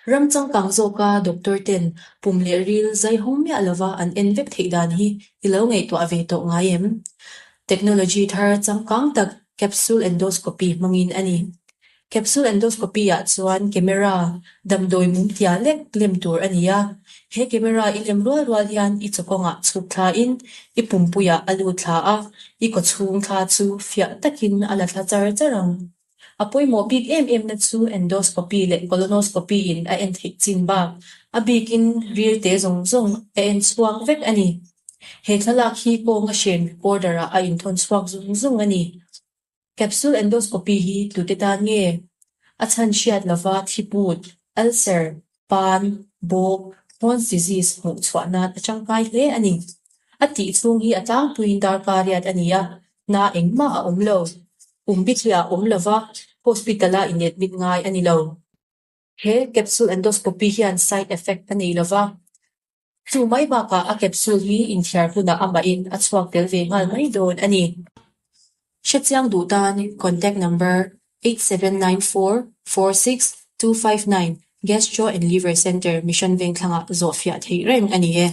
Ram changkang zawka doctor ten pum leh ril zai hawng miah lova an en vek theih dan hi i lo ngaihtuah ve tawh ngai em? Technology thar changkang tak capsule endoscopy hmangin a ni. Capsule endoscopy ah chuan camera damdawi mum tia lek lem tur a ni a. He camera i lem rual rual hian i chawkawngah chhuk thlain i pumpuiah a lut thla a, i kawchhung thla chu fiah takin a la thla char char ang. A pawimawh bik em em na chu endoscopy leh colonoscopy in a en theih chin bak, a bikin ril te zawng zawng a en chhuak vek a ni. He thlalak hi kawnga hren recorder ah a inthawn chhuak zung zung a ni. Capsule endoscopy hi tute tan nge? A chhan hriat lova thiput, ulcer, pan, bawk, Crohn's disease hmuh chhuah nan a tangkai hle a ni. A tih chhung hi a tlangpuiin darkar riat a ni a, hna engmah a awm lo. Kum bithliah a awm lova, hospital-a in admit ngai a ni lo. He capsule endoscopy hian side effect a nei lova, chu mai bakah a capsule hi inthiar hunah amahin a chhuak tel ve nghal mai dawn a ni. Hrechiang duh tan contact number 8794 46259 Gastro and Liver Centre Mission Vengthlangah zawhfiah theih reng a ni e.